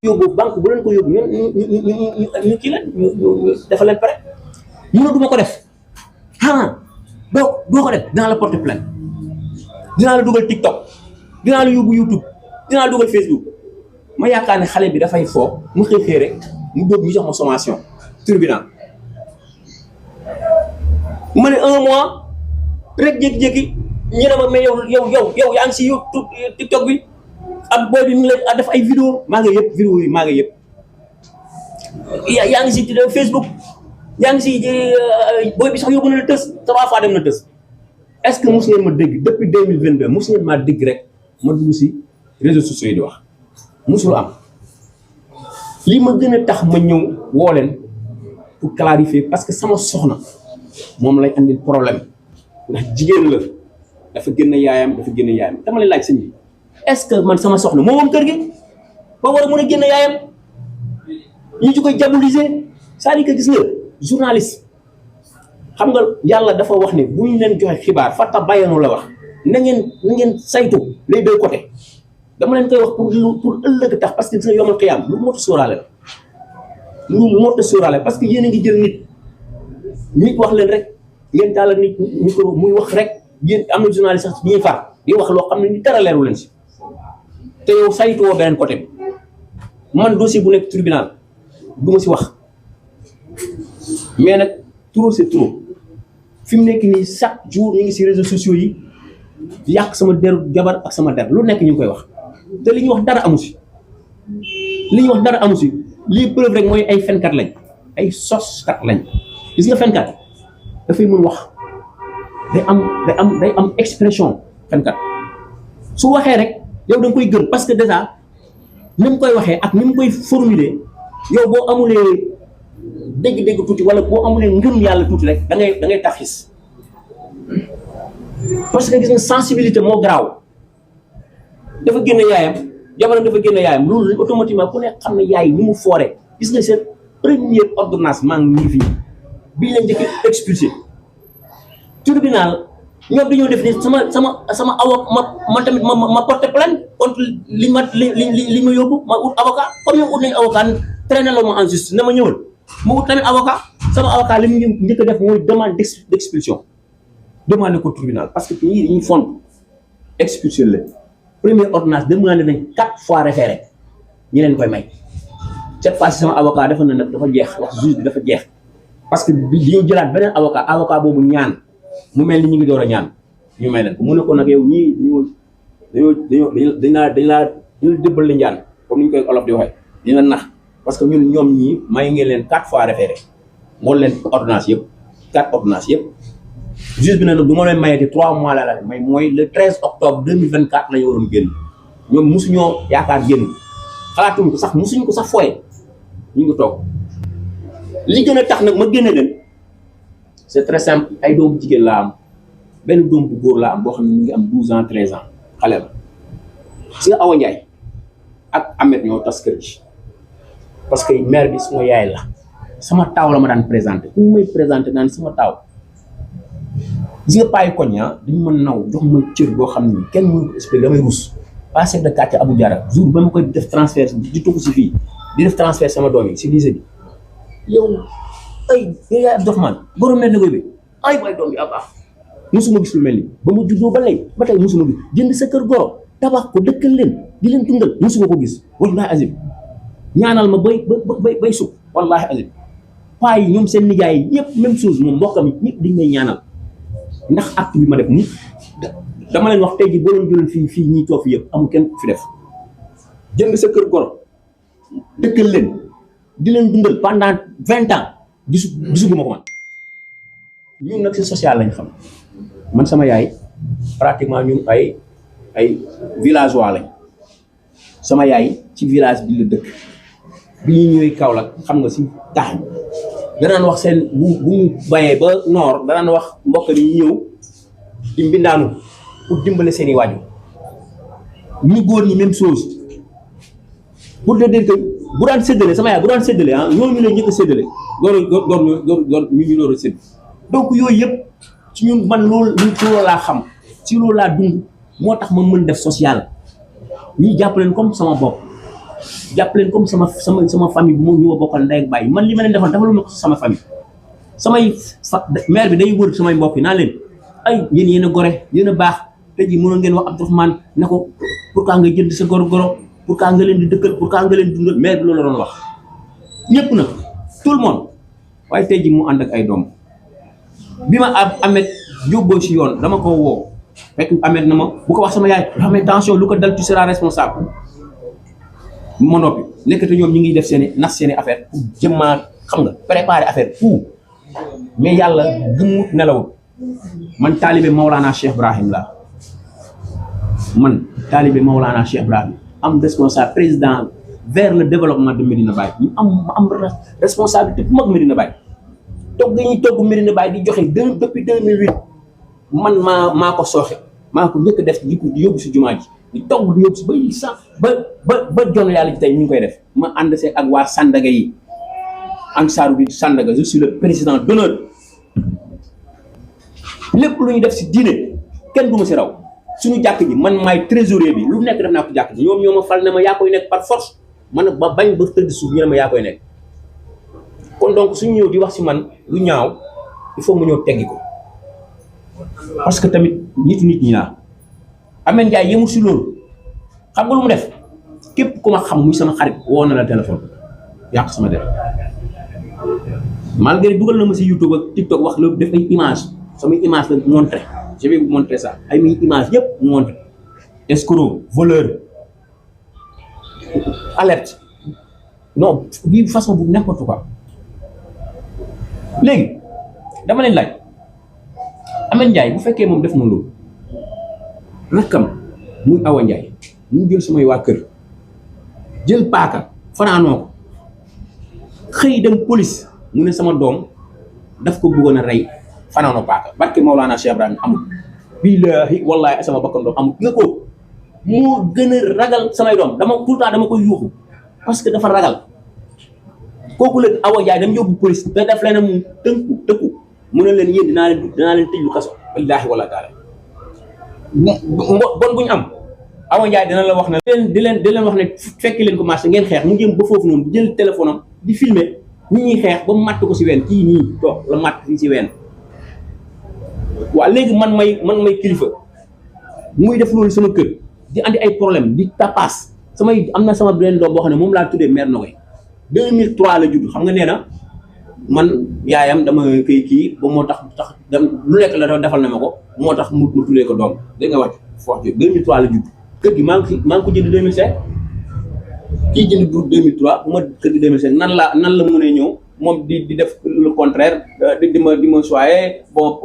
yóbbu banque bu leen ko yóbbu ñu kii la ñu dafa leen pare ñu ne du ma ko def doo ko def dinaa la porter plainte dinaa la dugal TikTok dinaa la yóbbu YouTube dinaa la dugal Facebook ma yaakaar ne xale bi dafay foog mu xëy rek mu dóob ñu jox ma sommation tribunal ma ne 1 mois rek jékki-jékki ñu ne ma mais yow yaa ngi si YouTube TikTok bi ak booy bi mu ngi lay def ay vidéo maa ngi yëpp vidéo yi maa ngi yëpp yaa ngi si Facebook yaa ngi si booy bi sax yóbbu na la tës 3 fois dem na tës est-ce que mos ngeen ma dégg depuis 2022 mos ngeen maa dégg rek ma dugg si réseaux sociaux yi di wax mosul am li ma gën a tax ma ñëw woo leen pour clarifier parce que sama soxna moom lay andil problème ndax jigéen la dafa génn yaayam dama lay laaj sëñ bi est-ce que man sama soxna moom kër gi ba war a mën a génn yaayam ñu ci koy diaboliser c'est-à-dire que gis nga journaliste xam nga yàlla dafa wax ne bu ñu leen joxe xibaar fata bàyyanu la wax na ngeen saytu les deux côtés dama leen koy wax pour ëllëg tax parce que gis nga yomal xiyaam lu mot a sóoraale la lu mot a sóoraale parce que yéen a ngi jël nit wax leen rek ngeen taalal nit micro muy wax rek yéen am na journaliste sax ñuy far di wax loo xam ne ni dara leeru leen si te yow saytuwoo beneen côté bi man dossier bu nekk tribunal du ma si wax mais nag trop c'est trop fi mu nekk nii chaque jour ñu ngi si réseaux sociaux yi yàq sama deru jabar ak sama der lu nekk ñu ngi koy wax te li ñuy wax dara amu si lii preuve rek mooy ay fenkat lañ ay soskat lañ gis nga fenkat dafay mën wax day am expression fenkat su waxee rek yow da nga koy gëm parce que déjà ni mu koy waxee ak ni mu koy formuler yow boo amulee dégg-dégg tuuti wala boo amulee ngëm yàlla tuuti rek da ngay taxis parce que gis nga sensibilité moo garaaw dafa génn yaayam jabaram dafa génn yaayam loolu automatiquement ku ne xam ne yaay ni mu fooree gis nga seen première ordonnance maa ngi fii bii la njëkk expulsé tribunal ñoom dañoo def ni sama avocat ma tamit ma porté plainte contre li ma yóbbu ma ut avocat comme ñoom ut nañu avocat traîné la ma en justice na ma ñëwal ma ut tamit avocat sama avocat li mu njëkk a def mooy demande d'expulsion demandé ko tribunal parce que ñii dañuy fond expulsion la première ordonnance demandé nañ 4 fois référé ñi leen koy may cette fois ci sama avocat dafa ne nag dafa jeex wax juge bi dafa jeex parce que bi ñu jëlaat beneen avocat boobu ñaan mu mel ni ñu ngi door a ñaan ñu may leen ko mu ne ko nag yow ñii dañ laa débbal la njaan comme ni ñu koy olof di waxee dina nax parce que ñoom ñii may ngeen leen 4 fois référé moo leen ordonnance yëpp 4 ordonnance yëpp juge bi ne nag du ma leen mayati 3 mois la may mooy le 13 octobre 2024 la ñu waroon génn ñoom mosuñoo yaakaar génn xalaatuñ ko sax mosuñ ko sax fooye ñu ngi toog li gën a tax nag ma génne leen c'est très simple ay doomu jigéen laa am benn doom bu góor laa am boo xam ne mu ngi am 12 ans 13 ans xale la si nga Awa Ndiaye ak Ahmed ñoo tas kër gi parce que mère bi suma yaay la sama taaw la ma daan présenté ku may présenté naan sama taaw gis nga payi koñ dañu ma naw jox ma cër boo xam ne kenn mënu ko expliquer damay rus pas chef de quartier Abou Diarra jour ba ma koy def transfert di tugg si fii di def transfert sama doom yi si lycée bi yow yaay Abdourahmane borom mel na koy bi ay waay doom bi a baax musuma gis lu mel ni ba mu juddoo ba léegi ba tey musuma gis jënd sa kër goro tabax ko dëkkal leen di leen dundal musuma ko gis wallahi azim ñaanal ma bay suk wallahi azim paa yi ñoom seen nijaay yi ñëpp même chose moom mbokkam yi ñëpp dañ may ñaanal ndax acte bi ma def nii dama leen wax tey ji boo leen jëloon fii ñii toog fi yëpp amul kenn fi def jënd sa kër goro dëkkal leen di leen dundal pendant 20 ans gisuguma ko man ñun nag ci social lañ xam man sama yaay pratiquement ñun ay villageois lañ sama yaay ci village bi la dëkk bi ñuy ñëwee Kaolack xam nga si tax danaan wax seen bu ñu bayee ba noor danaan wax mbokk yi ñëw di mbindaanu pour dimbale seen i waajur ñu góor ñi même chose pour te dire que bu daan séddale sama yaay bu daan séddale ñooñu la njëkk a séddale door ñu door a sédd donc yooyu yëpp ci ñun man loolu ci loolu laa xam ci loolu laa dund moo tax ma mën def social ñuy jàpp leen comme sama bopp jàpp leen comme sama famille bu ñu ma bokkal ndey ak baay man li ma leen defal dafa lu ma ko sama famille samay maire bi day wër samay mbokk yi naa leen ay yéen a gore yéen a baax te ji mënoon ngeen wax Abdourahmane ne ko pourquoi nga jënd sa goro pourquoi nga leen di dëkkal pourquoi nga leen di dundal maire bi loolu la doon wax ñëpp nag tout le monde waaye tey ji mu ànd ak ay doom bi ma Ameth yóbboo si yoon dama ko woo fekk Ameth na ma bu ko wax sama yaay amee tension lu ko dal tu seras responsable ma noppi nekkate ñoom ñi ngi def seeni affaire pour jëmmaa xam nga préparer affaire pour mais yàlla gëmut nelawut man taalibe Maulana Cheikh Ibrahim la man taalibe Maulana Cheikh Ibrahim am responsable président vers le développement de Medina Baye ñu am responsabilité bu mag Medina Baye togg ñuy togg Medina Baye di joxe depuis 2008 man maa ko sooxe maa ko njëkk def di yóbbu si jumaa ji di togg di yóbbu si ba jon yàlla ji tey ñu ngi koy def ma ànd see ak waa Sandaga yi Ansaaru bi Sandaga je suis le président d'honneur lépp lu ñu def si diine kenn du ma si raw suñu jàkk ji man maay trésorier bi lu nekk def naa ko jàkk ji ñoo ma fal ne ma yaa koy nekk par force man ba bañ ba tëdd suuf ñu ne ma yaa koy nekk kon donc suñu ñëw di wax si man lu ñaaw il faut mu ñëw teggi ko parce que tamit nit ñi laa Ameth Ndiaye yemul si loolu xam nga lu mu def képp ku ma xam muy sama xarit woo na la téléphone yàq sama der malgré dugal na ma si YouTube ak TikTok wax la def ay image samay image la montré je vais vous montrer ça ay muy image yëpp montré escroc voleur alerte non bii façon bu n'importe quoi léegi dama leen laaj Ameth Ndiaye bu fekkee moom def na loolu rakkam muy Awa Ndiaye mu jël samay waa kër jël paaka fanaanoo ko xëy dem police mu ne sama doom daf ko bëggoon a rey fanaanoo paaka barke Maulana Cheikh Ibrahim amul billaahi wallaahi sama bakkan doom amul nga ko moo gën a ragal samay doom dama tout le temps dama koy yuuxu parce que dafa ragal kooku la Awa Ndiaye dama yóbbu police te def leen mu tëkku mu ne leen yéen dinaa leen tëj lu kaso billaahi wallaahi taala bon bu ñu am Awa Ndiaye dina la wax ne di leen wax ne fekk leen ko marché ngeen xeex mu jëm ba foofu noonu jël téléphone am di filmer ñi ñuy xeex ba mu matt ko si ween kii nii toog la matt fii si ween waaw léegi man may kilifa muy def loolu sama kër di andi ay problème di tapas am na sama benn doom boo xam ne moom laa tuddee mère Nogoy 2003 la judd xam nga nee na man yaayam dama koy kii ba moo tax lu nekk la defal na ma ko moo tax mu tuddee ko doom dégg nga wax foofu 2003 la judd kër gi maa ngi ko jënd 2005 kii jënd du 2003 bu ma kër gi 2005 nan la mënee ñëw moom di def le contraire di ma soyé bon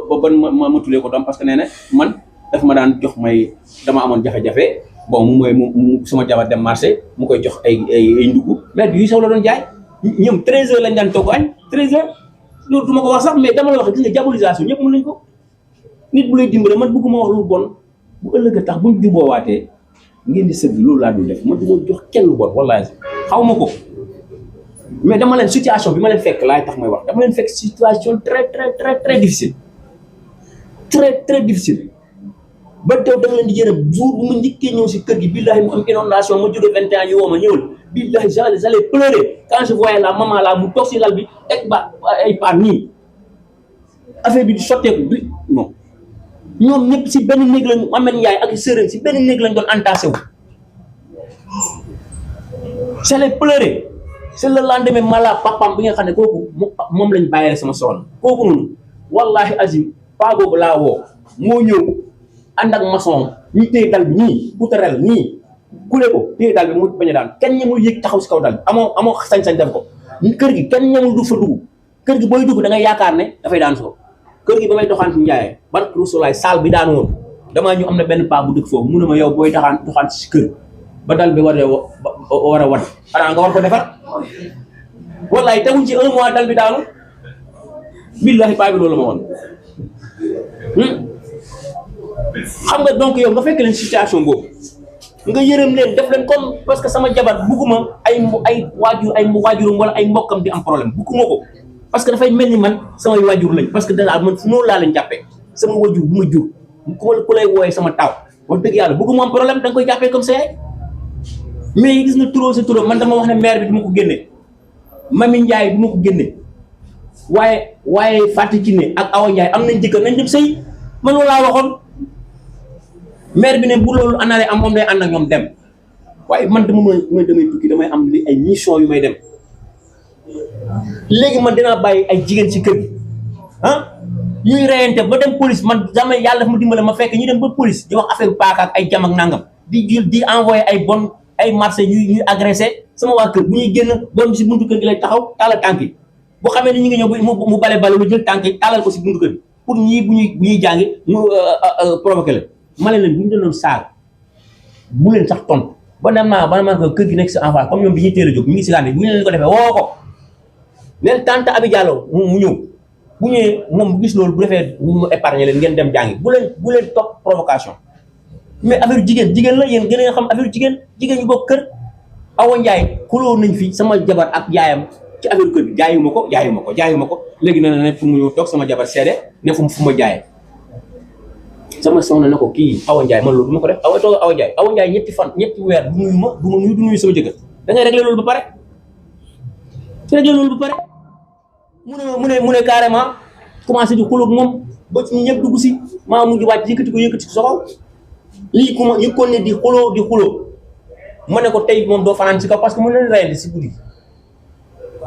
ba ban ma tuddee ko doom parce que nee na man daf ma daan jox dama amoon jafe-jafe bon mu sama jabar dem marché mu koy jox ay ndugg mais yu saw la doon jaay ñoom 13h lañ daan togg añ 13h loolu du ma ko wax sax mais dama la wax gis nga diabolisation ñëpp mën nañ ko nit bu lay dimbale man bëgguma wax lu bon bu ëllëg tax buñ juboowaatee ngeen di sëgg loolu laa dul def man du ma jox kenn lu bon wallaahi xaw ma ko mais dama leen situation bi ma leen fekk laay tax may wax dama leen fekk situation très difficile très difficile ba teew dama leen di jërëm jour bu ma njëkkee ñëw si kër gi billahi mu am inondation ma jóge 21 ans yu woo ma ñëwal billahi j'allais pleurer quand je voyais la maman là mu toog si lal bi teg ba ay paan nii affaire bi di sotteeku bi non ñoom ñëpp si benn néeg lañ Ameth Ndiaye ak sërëm si benn néeg lañ doon entassé wu j'allais pleurer c'est le lendemain mala papam bi nga xam ne kooku moom lañ bàyyee sama soxna kooku noonu wallahi azim paa boobu laa woo moo ñëw ànd ak maçon ñu téye dal bi nii butarel nii kule ko téye dal bi mu bañ a daan kenn ñamul yëg taxaw si kaw dal bi amoo sañ-sañ def ko kër gi kenn ñamul du fa dugg kër gi booy dugg da ngay yaakaar ne dafay daan so kër gi ba may doxaan ci Ndiaye barke Rasulaay saal bi daan woon damaa ñu am na benn paa bu dëkk foofu mu ne ma yow booy doxaan si kër ba dal bi war a wat xanaa nga war ko defar wallaay teguñ ci 1 mois dal bi daanu billahi paa bi loolu ma woon xam nga donc yow nga fekk leen situation boobu nga yërëm leen def leen comme parce que sama jabar bugguma ay waajurum wala ay mbokkam di am problème bugguma ko parce que dafay mel ni man samay waajur lañ parce que danaa man fu noonu laa leen jàppee sama waajur bu ma jur ku lay wooyee sama taaw wax dëgg yàlla bugguma am problème da nga koy jàppee comme ça yaay mais gis nga trop c'est trop man dama wax ne maire bi du ma ko génne Mami Ndiaye du ma ko génne waaye Fatou Kiné ak Awa Ndiaye am nañ jëkkër nañ dem sëy man loolu laa waxoon maire bi ne bu loolu andalee am moom day ànd ak ñoom dem waaye man damay tukki damay am li ay mission yu may dem léegi man dinaa bàyyi ay jigéen ci kër gi ñuy reyante ba dem police man jamais yàlla daf ma dimbale ma fekk ñu dem ba police di wax affaire paaka ak ay jam ak nangam di envoyé ay marché ñuy agressé sama waa kër bu ñuy génn borom bi si buntu kër gi lay taxaw tàllal tànk yi bu xamee ne ñu ngi ñëw mu bale lu jël tànk yi tàllal ko si buntu kër gi pour ñii bu ñuy jàngi mu provoqué la ma leen bu ñu doon saaga bu leen sax tontu ba man ko kër gi nekk si enfant comme ñoom bi ñuy teel a jóg ñu ngi si laan bu ñu leen ko defee woo ko neen tante Abi Diallo mu ñëw bu ñëwee moom bu gis loolu bu defee mu épargner leen ngeen dem jàngi bu leen topp provocation mais affaire jigéen la yéen gën a xam affaire jigéen ñu bokk kër Awa Ndiaye xuloo nañ fi sama jabar ak yaayam ci affaire kër bi jaayuma ko léegi ne pour mu ñëw toog sama jabar seede ne fu ma jaayee sama soxna ne ko kii Awa Ndiaye man loolu du ma ko def Awa Ndiaye ñetti weer du nuyu sama jëkkër da ngay régler loolu ba pare mu ne carrément commencé di xuloo ak moom ba ci ñëpp dugg si maa mujj wàcc yëkkati ko soxaw lii ñu kon ne di xuloo ma ne ko tey moom doo fanaan si kaw parce que mën na reyandi si guddi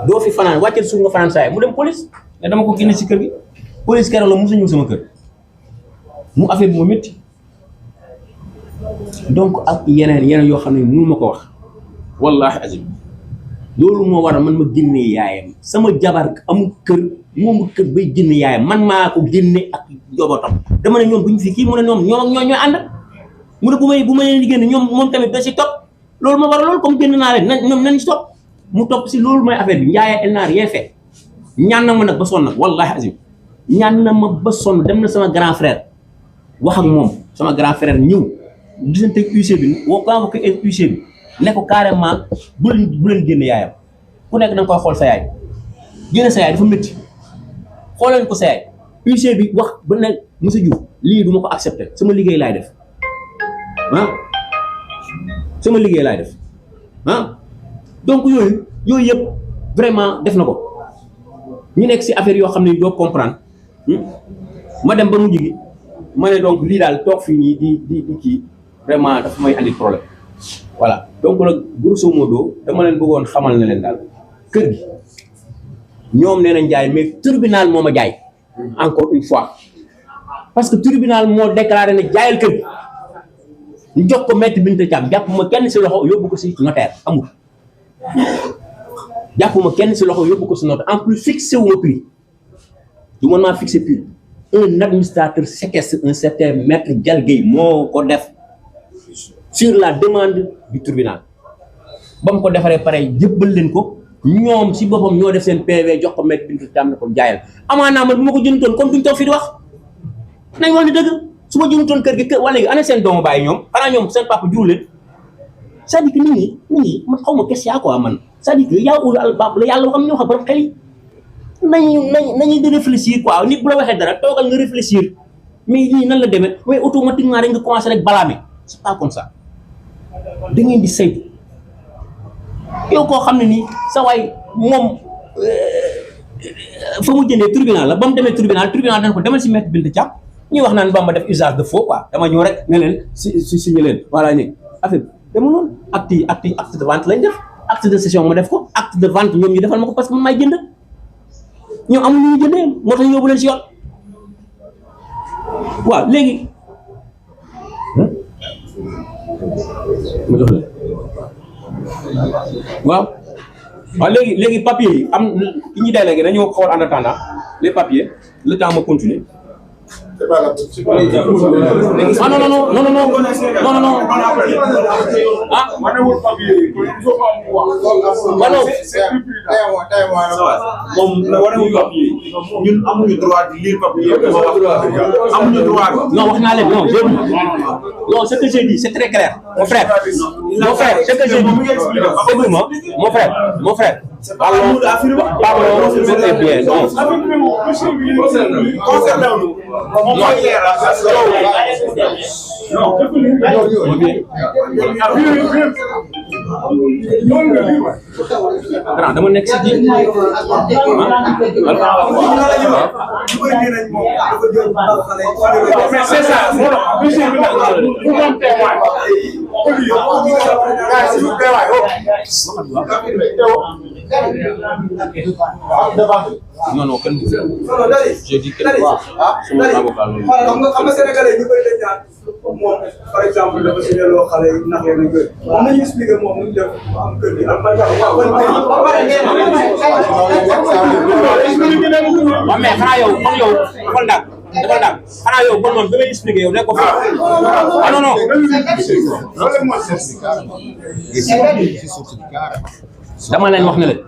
doo fi fanaan wàcceel suuf nga fanaan saa yi mu dem police ne dama ko génne si kër gi police keroog la mosu ñëw sama kër mu affaire bi mu métti donc ak yeneen yoo xam ne mënu ma ko wax wallahi azim loolu moo waral man ma génne yaayam sama jabar amul kër moomu kër bay génne yaayam man maa ko génne ak njabootam dama ne ñoom bu ñu fi kii mu ne ñoom ak ñooy ànd mu ne bu ma leen di génne ñoom moom tamit da si topp loolu moo waral loolu comme génn naa leen ñoom nañ si topp mu topp si loolu mooy affaire bi Ndiaye el n'a rien fait ñaan na ma nag ba sonn nag wallahi azim ñaan na ma ba sonn dem na sama grand frère wax ak moom sama grand frère ñëw gisante UC bi woo ko UC bi ne ko carrément bu leen génne yaayam ku nekk da nga koy xool sa yaay génne sa yaay dafa métti xooleen ko sa yaay UC bi wax ba ne monsieur Diouf lii du ma ko accepté sama liggéey laay def sama liggéey laay def donc yooyu yëpp vraiment def na ko ñu nekk si affaire yoo xam ne doo comprendre ma dem ba mujj gi ma ne donc lii daal toog fii nii di kii vraiment dafa may andi problème voilà donc nag grosso modo dama leen bëggoon xamal na leen daal kër gi ñoom nee nañ jaay mais tribunal moo ma jaay encore une fois parce que tribunal moo déclaré ne jaayal kër gi ñu jox ko maître Binta Thiam jàpp ma kenn si loxo yóbbu ko si notaire amul jàpp ma kenn si loxo yóbbu ko si notaire en plus fixé wu ma prix du man maa fixé prix un administrateur séquestre un certain maître Dial Gueye moo ko def sur la demande du tribunal ba mu ko defaree pare jëbbal leen ko ñoom si boppam ñoo def seen PV jox ko maître Binta Thiam ne ko jaayal amaanaa man bu ma ko jëndoon comme duñ toog fii di wax nañ wax ni dëgg su ma jëndoon kër gi wala léegi ana seen doomu bàyyi ñoom xanaa ñoom seen papa jur leen c'est-à-dire que nit ñi man xaw ma question quoi man c'est-à-dire que yaa ulu albab la yàlla waxam ñoo xam borom xel yi nañu di réfléchir quoi nit bu la waxee dara toogal nga réfléchir mais nii nan la demee mais automatiquement rek nga commencé rek blâmer c'est pas comme ça da ngeen di saytu yow koo xam ne nii sa waay moom fa mu jëndee tribunal la ba mu demee tribunal dañ ko demal si maître Binta Thiam ñuy wax naan Bamba def usage de faux quoi dama ñëw rek ne leen si signé leen voilà ni affaire dama noonu acte de vente lañ def acte de cession ma def ko acte de vente ñoom ñu defal ma ko parce que man may jënd ñoom amuñu ñu jëndee moo tax yóbbu leen si yoon waaw léegi ma jox leen waaw léegi papier yi am ki ñu délégué dañoo xool en attendant les papiers le temps ma continuer ah non ah moom wanewul papier ñun amuñu droit di lire papier amuñu droit non wax naa leen non ce que j'ai dit c'est très clair mon frère ce que j'ai dit déglu-moi mon frère pardon c'est bien non dama nekk si ji c'est ça non non kenn j'ai dit que sama avocat xam nga sénégalais ñu koy ñaan moom par exemple dafa signé loo xale yi nax leen koy am nañu expliqué moom mu def am kër gi am mais xanaa yow comme yow defal ndànk xanaa yow bon moom bi may expliqué yow nekk ko fi ah non non dama leen wax ne leen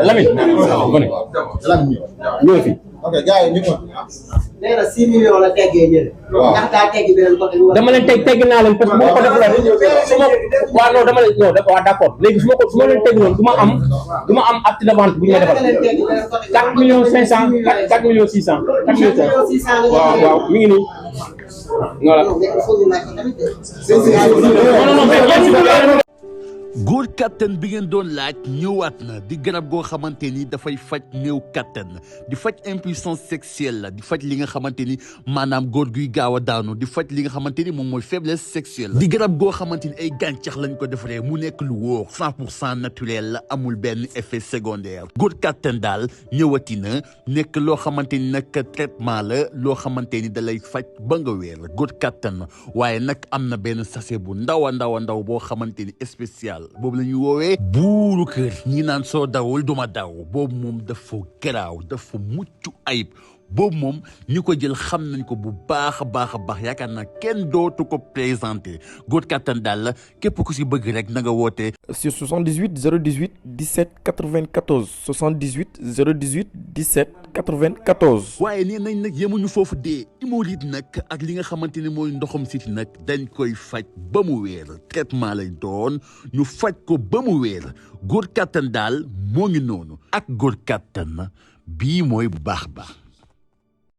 Lamine gone ñëw fi ok gars yi ñu ko nee na 6 millions la teggee ñële. ndax daa teggi beneen côté. dama leen tegg naa leen parce que bu ma ko defee su ma waaw non dama leen non waaw d'accord léegi su ma leen tegg noonu du ma am acte de vente bu ñu ma defal 4 millions 500 4 millions 600 4 millions 600 waaw mi ngi nii voilà non góor kattan bi ngeen doon laaj ñëwaat na di garab goo xamante ni dafay faj néew kattan di faj impuissance sexuelle la di faj li nga xamante ni maanaam góor guy gaaw a daanu di faj li nga xamante ni moom mooy faiblesse sexuelle di garab goo xamante ni ay gàncax lañ ko defaree mu nekk lu wóor 100% naturel la amul benn effet secondaire góor kattan daal ñëwati na nekk loo xamante ni nag traitement la loo xamante ni da lay faj ba nga wéer góor kattan waaye nag am na benn sachet bu ndaw a ndaw boo xamante ni spécial boobu la ñuy woowee buuru kër ñi naan soo dawul duma daw boobu moom dafa garaaw dafa mucc ayib boobu moom ñi ko jël xam nañ ko bu baax a baax yaakaar naa kenn dootu ko présenté góor kattan daal la képp ku si bëgg rek na nga woote sur 78 018 17 94 78 018 17 94. waaye nee nañ nag yemuñu foofu dee hémorroïde nag ak li nga xamante ni mooy ndoxam siti nag dañ koy faj ba mu wéer traitement lay doon ñu faj ko ba mu wéer góor kattan daal moo ngi noonu ak góor kattan bii mooy bu baax